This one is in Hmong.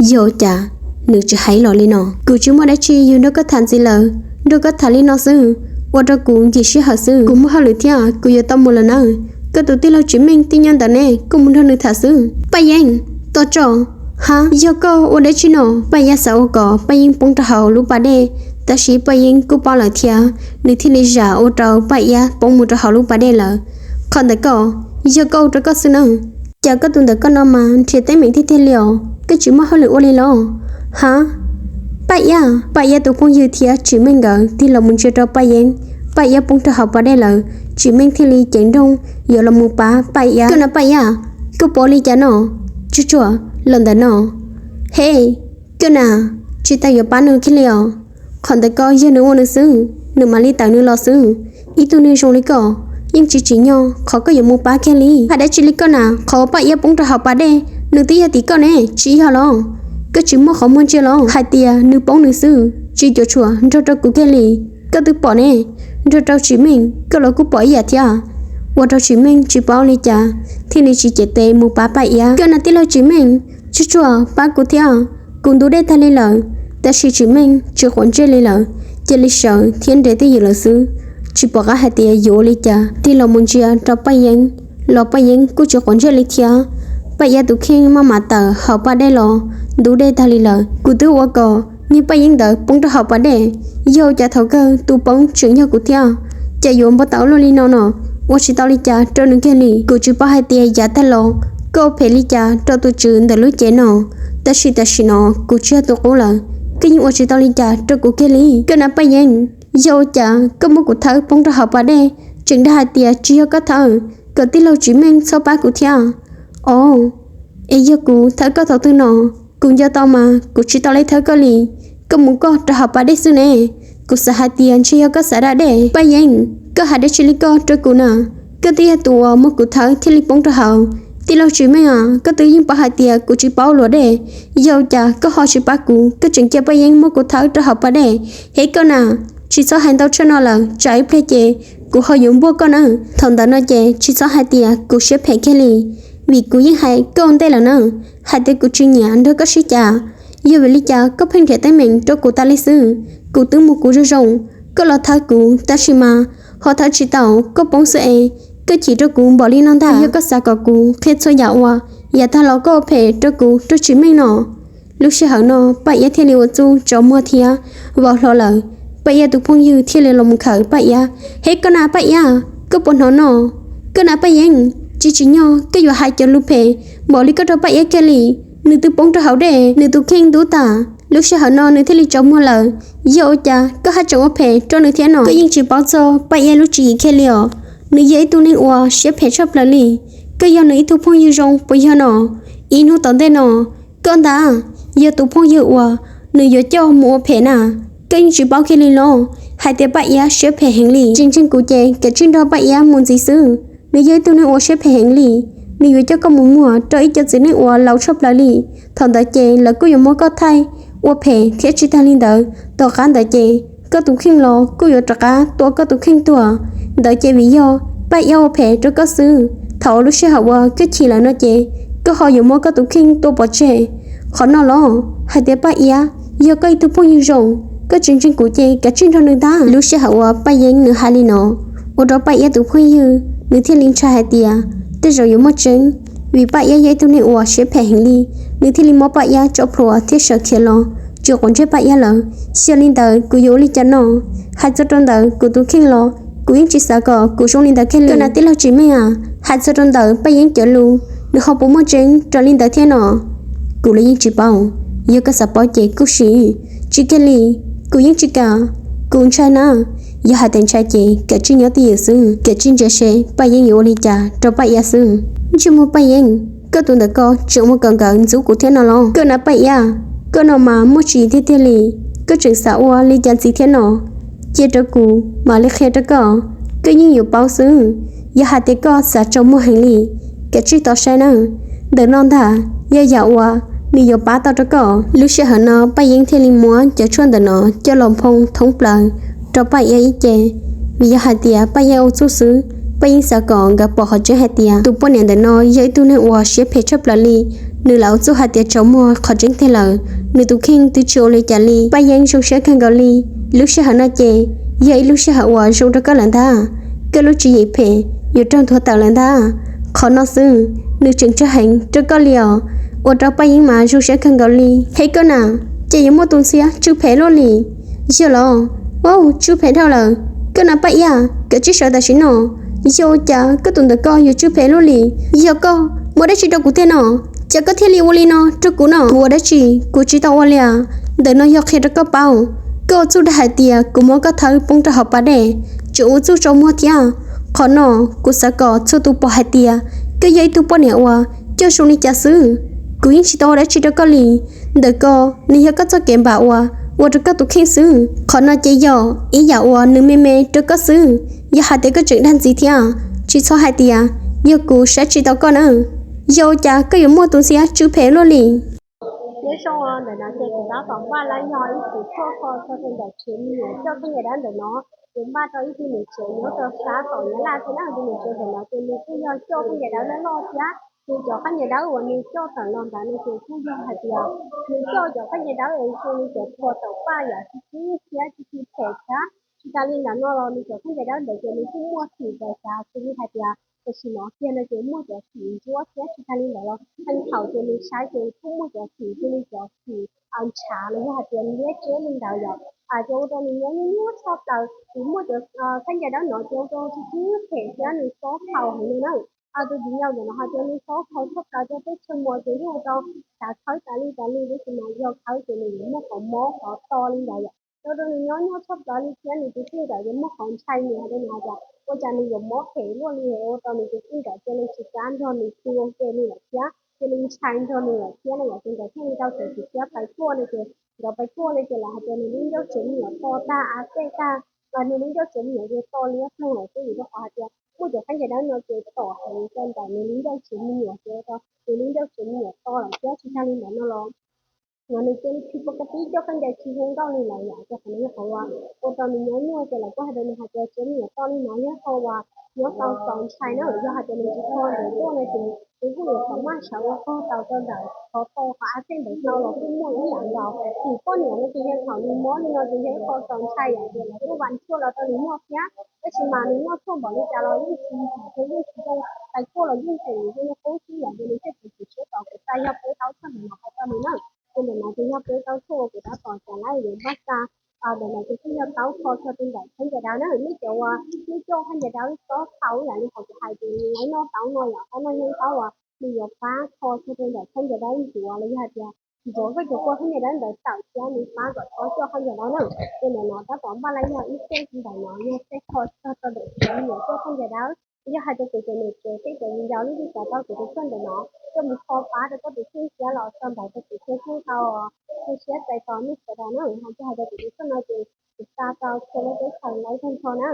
Yog cas nws tsis hais los li no? Kuv tsis muaj dab tsi yuav nrog koj tham ntxiv lawm, nrog koj tham li no xwb, ua rau kuv nkim sij hawm xwb. Kuv muaj hauj lwm thiab, kuv yuav tau mus lawm nawb. Koj tus tij laug Tsim Meej twb nyob ntawm ne, koj mus nrog nws tham xwb. Paj Yeeb, tos tso. Ha, yog koj ua dab tsi no? Paj Yaj xav ua kom Paj Yeeb poob rau hauv lub pas dej, tab sis Paj Yeeb kuj paub lawm thiab, nws thiaj li zam ua rau Paj Yaj poob mus rau hauv lub pas dej lawm. Qhov ntawd koj, yog koj ua rau koj xwb nawb. Cas koj tus ntawm koj no mas nrhiav teeb meem tiag tiag li os, koj tsis muaj hauj lwm ua li los? Ha, Paj Yaj, Paj Yaj tus phooj ywg thiab Tsim Meej nkawd tig los mus ntsia rau Paj Yeeb, Paj Yaj poob rau hauv pas dej lawm, Tsim Meej thiaj li ceev nrooj yuav los mus pab Paj Yaj. Koj na Paj Yaj, koj pom li cas no? Tsuag tsuag los ntawm no. He, koj na, tsis tas yuav pab nws kiag li os. Qhov ntawd koj, yog nws ua nws xwb, nws mam li tawm nws los xwb. Ib tug neeg zoo li koj yeej tsis tsim nyog qhov koj yuav mus pab kiag li. Hais dab tsi li koj na? Qhov Paj Yaj poob rau hauv pas dej, nws twb yog tim koj ne, tsis yog los? Koj tsis muaj qhov muag ntsia los hais tias nws poob nws xwb, tsis cuam tshuam nrog rau kuv kiag li. Koj twb pom ne, nrog rau Tsim Meej koj los kuj pom ib yam thiab. Ua rau Tsim Meej tsis paub li cas, thiaj li tsis cev tes mus pab Paj Yaj. Koj na tij laug Tsim Meej, tsuag tsuag pab kuv thiab, kuv ntub dej tag li lawm. Tab sis Tsim Meej tsis quav ntsej li lawm, cia li sawv thiab nres twj ywm lawm xwb, tsis pom qab hais tias yuav ua li cas. Tig los mus ntsia rau Paj Yeeb los Paj Yeeb kuj tsis quav ntsej li thiab. Paj Yaj tus kheej maj mam tawm hauv pas dej los ntub dej tag li lawm. Kuv twb ua kom niag Paj Yeeb ntawd poob rau hauv pas dej, yog cas thaum kawg tus poob tseem yog kuv thiab. Cas yuav npau taws luaj li no no? Ua tsis tau li cas rau nws kiag li. Kuv tsis paub hais tias yav tag los koj ua phem li cas rau tus tswv ntawm lub cev no, tab sis tam sim no kuv tsis yog tus qub lawm, koj yeej ua tsis tau li cas rau kuv kiag li. Koj na Paj Yeeb, yog ua cas koj muab kuv thawb poob rau hauv pas dej? Tseem dag hais tias tsis yog koj thawb, kom tij laug Tsim Meej txhob pab kuv thiab. Os, es yog kuv thawb koj thaum twg no? Kuv nco tau mas kuv tsis tau li thawb koj li. Koj mus koj rau hauv pas dej xwb ne. Kuv xav hais tias ntshe yog koj xav da dej. Paj Yeeb, koj hais dab tsi li koj rau kuv na? Koj twb yog tus uas muab kuv thawb thiaj li poob rau hauv. Tij laug Tsim Meej os, koj twb yeej paub hais tias kuv tsis paub luam dej, yog cas koj ho tsis pab kuv, koj tseem cia Paj Yeeb muab kuv thawb rau hauv pas dej? He koj na, tsis txhob hais ntau tshaj no lawm, tsam ib pliag ces kuv ho yuav npuaj koj na. Thaum ntawd no ces tsis txhob hais tias kuv siab phem kiag li, vim kuv yeej hais koj ua ntej lawm na, hais tias kuv tsis nyiam nrog koj sib cav. Yog vim li cas koj pheej nrhiav teeb meem rau kuv tas li xwb? Kuv twb mus kuv zoo zoo, koj los thawb kuv tab sis mas ho thawb tsis tau, koj poob xwb es koj chim rau kuv npaum li no ntag. Yog koj xav kom kuv qhia txhua yam uas yav tag los koj ua phem rau kuv rau Tsim Meej no. Lub sij hawm no Paj Iab thiaj li ua txuj tsaus muag thiab vau hlo lawm. Paj Iab tus phooj ywg thiaj li los mus khawm Paj Iab. He koj na Paj Iab, koj puas hnov no? Koj na Paj Yeeb, tsis tsim nyog koj yuav hais cov lus phem npaum li koj rau Paj Iab kiag li. Nws twb poob rau hauv dej, nws tus kheej ntub tas, lub sij hawm no nws thiaj li tsaus muag lawm. Yog ua cas koj haj tseem ua phem rau nws thiab no? Koj yeej tsis paub txog Paj Iab lub tswv yim kiag li os. Nws yog ib tug neeg uas siab phem tshaj plaws li. Koj yog nws ib tug phooj ywg zoo puas yog no? Ib hnub tom ntej no, koj ntag yog tus phooj ywg uas nws yuav coj mus ua phem na. Koj yeej tsis paub kiag li los hais tias Paj Iab siab phem heev li. Tsis ntseeg kuv ces kav tsij nrog Paj Iab mus ntxiv xwb. Nws yog ib tug neeg uas siab phem heev li. Nws yuav coj koj mus muag rau ib co txiv neej uas laus tshaj plaws li. Thaum ntawd ces lawv kuj yuav muab koj thaij ua phem thiab tsis tag li ntawd, tom qab ntawd ces koj tus kheej los kuj yuav rov qab tua koj tus kheej tuag. Ntawd ces vim yog Paj Iab ua phem rau koj xwb. Thaum lub sij hawm uas koj chim lawm no ces koj ho yuav muab koj tus kheej tua pov tseg. Qhov no los hais tias Paj Iab yog koj ib tug phooj ywg zoo, koj tsis ntseeg kuv ces kav tsij nrog nws ntag. Lub sij hawm uas Paj Yeeb nws hais li no, ua rau Paj Iab tus phooj ywg nws thiaj li ntshai hais tias tej zaum yuav muaj tseeb, vim Paj Iab yog ib tug neeg uas siab phem heev li. Nws thiaj li muab Paj Iab tso plhuav thiab sawv khiav los, tsis quav ntsej Paj Iab lawm. Xyov li ntawd kuv yuav ua li cas no? Hais txog rau ntawd kuv tus kheej los kuv yeej tsis xav kom kuv zoo li ntawd kiag li. Koj na tij laug Tsim Meej a, hais txog rau ntawd Paj Yeeb cov lus, nws ho puas muaj tseeb raws li ntawd thiab no? Kuv los yeej tsis paub, yog koj xav paub ces kuj sim. Tsis kiag li, kuv yeej tsis kam, kuv ntshai na. Yog hais tias ntshai ces kav tsij nyob twj ywm xwb, kav tsij ntsia seb Paj Yeeb yuav ua li cas rau Paj Iab xwb. Ntsej muag Paj Yeeb, koj tus ntawm ko tseem ua kom nkawd ntxub kuv thiab no los? Koj na Paj Iab, koj no mas muaj tswv yim tiag tiag li. Koj tseem xav ua li cas ntxiv thiab no? Cia rau kuv mam li qhia rau koj, koj yeej yuav paub xwb. Yog hais tias koj xav tsaus muag heev li, kav tsij tos saib na. Ntawm no ntag yog yam uas nws yuav pab tau rau koj. Lub sij hawm no Paj Yeeb thiaj li muab cov tshuaj ntawm no coj los nphoo thoob plaws rau Paj Iab ib ce, vim yog hais tias Paj Iab ua txuj xwb. Paj Yeeb xav kom nkawd pom qhov tseeb hais tias tus poj niam ntawm no yog ib tug neeg uas siab phem tshaj plaws li, nws lam ua txuj hais tias tsaus muag qhov tseeb tiag lawm, nws tus kheej twb tsis ua li cas li. Paj Yeeb zoo siab kawg nkaus li. Lub sij hawm no ces yog ib lub sij hawm uas zoo rau koj lawm ntag. Koj lub tswv yim phem yuav raug nthuav tawm lawm ntag. Qhov no xwb nws tseem tsawg heev rau koj li os. Ua rau Paj Yeeb mas zoo siab kawg nkaus li. Hej koj na, ces yuav muaj tus ntxhiab tsw phem luaj li. Yog los? Au, tsw phem dhau lawm. Koj na Paj Iab, koj tsis sawv tam sim no. Yog ua cas koj tus ntawm koj yuav tsw phem luaj li? Yog koj muaj dab tsi rau kuv tiag no? Cas koj thiaj li ua li no rau kuv no? Kuv ua dab tsi? Kuv tsis tau ua li as. Ntawm no yog qhia rau koj paub. Koj ua txuj dag hais tias kuv muab koj thawb poob rau hauv pas dej, tseem ua txuj tsaus muag thiab. Qhov no kuv xav kom txhua tus pom hais tias koj yog ib tug poj niam uas coj zoo li cas xwb. Kuv yeej tsis tau ua dab tsi rau koj li. Ntawm ko nws yog koj txoj kev npam uas ua rau koj tus kheej xwb. Qhov no ces yog ib yam uas nws me me rau koj xwb. Yog hais tias koj tseem dag ntxiv thiab, tsis txhob hais tias yog kuv saib tsis taus koj na. Yog ua cas koj yuav muaj tus ntxhiab tsw phem luaj li? Nyob zoo, ntawm no ces kuv tab tom npaj lawv yog ib tug tshuaj kho txog rau ntawm tsev me nyuam coj khaub ncaws dawb ntawm no, yuav npaj rau ib tug niam tsev nyob rau sab tom Nyab Laj thiab na. Tus niam tsev ntawm no ces nws kuj yog coj khaub ncaws dawb loj loj thiab. Nws cov khaub ncaws dawb uas nws coj tawm los ntawd no ces kuj yog hais tias nws coj cov khaub ncaws dawb es zoo li cov phua tawm paj yam tsis txwb thiab tsis txwv phem thiab. Tsis tas li ntawd no los nws cov khaub ncaws dawb ntawd ces nws kuj muaj xim rau xav xws li hais tias tam sim no kiag no ces muaj cov xim ntsuab thiab. Tsis tas li ntawd los qee thaum ces nws saib ces kuj muaj cov xim xws li cov xim ntshav los yog hais tias liab tseb li ntawd yom. Ces ua rau nws nyob nyuaj nyuaj tshaj plaws. Nws muaj cov khaub ncaws dawb no ces ua rau tsis txwv phem thiab nws xob phau heev li na. Tus txiv nyaum ntawm no hais tias nws xob phau tshaj plaws rau peb chaw muas ces yeej ua rau xav khawb tas li tas li, tab sis mas yog khawb ces nws yuav muaj qhov mob qhov to li ntawd yom. Ua rau nws nyob nyuaj tshaj plaws li thiab nws tus kheej ntawd yuav muaj qhov ntshai nws hais rau nws hais tias ua cas nws yuav mob phem luaj li, ua rau nws tus kheej ntawd cia li tsis kam nrog nws tu ua ke li lawm thiab cia li ntshai nrog nws lawm thiab no yom. Ces nkawd thiaj li tau txawm tsis siab pais kuaj no ces nkawd pais kuaj no ces lawv hais tias nws lub ncauj tsev me nyuam to tag av tej tag, nws lub ncauj tsev me nyuam ces to liab ploog lawm xwb, vim rau qhov hais tias muaj cov khaub ncaws dawb no ces tom heev rau ntawm nws lub ncauj tsev me nyuam ces ua rau nws lub ncauj tsev me nyuam to lawm thiab. Tsis tas li ntawd no los nws cia li phim pov ka tib coj khaub ncaws tsis zoo nkauj li lawm yom. Ces qhov no yog qhov uas ua rau nws nyob nyuaj ces lawv kuj hais rau nws hais tias tsev me nyuam to li no yog qhov uas nyob tau txaus ntshai na. Yog hais tias nws tsis tau ntawm tuaj no ces nws kuj yuav tau maj sawv ua qog tau rau ntawm qhov to qhov av tej ntawd tau los kuj muaj ib yam nkaus. Vim poj niam no ces yog thaum nws mob li no ces yog ib qho txaus ntshai yom, ces lawv kuj vam tshuaj los rau nws muaj thiab. Tab sis mas nws noj tshuaj npaum li cas los yeej tsis, yeej tsis zoo, pais kuaj los yeej tseem zoo li qub xwb yom. Ces nws thiaj tseem tsis siab tos kuv xa yog peb tau tshuaj ntawm no qhov rau nws na. Ces ntawm no ces yog peb tau tshuaj uas kuv tab tom xav lawv yuav npaj xa. Ntawm no ces kuj yog taub kho txog rau ntawm khaub ncaws dawb na. Nej cov uas nej coj khaub ncaws dawb xob phau ib yam li qhov kuv hais ces lawv noj taub no yom, taub no yog ib taub uas nws yuav pab kho txog rau ntawm khaub ncaws dawb ntxuav los yog hais tias ntxuav koj cov kua khaub ncaws dawb ntawd tawm thiab nws pab kom txhob coj khaub ncaws dawb na. Ces ntawm no tab tom npaj lawv yog ib teg ntawm no yog teg kho txog rau ntawm tsev me nyuam coj khaub ncaws dawb. Yog hais tias kuv cov niam tsev tej cov viv ncaus leej twg xav tau kuv tus tshuaj ntawm no coj mus kho pab rau koj tus kheej thiab los tau ntawm rau kuv thiab kuj tau zoo siab txais tos nej sawv daws na. Hais tias hais tias kuv tus tshuaj no ces kuv xa rau txhua lub teb chaws lawv tag nrho na.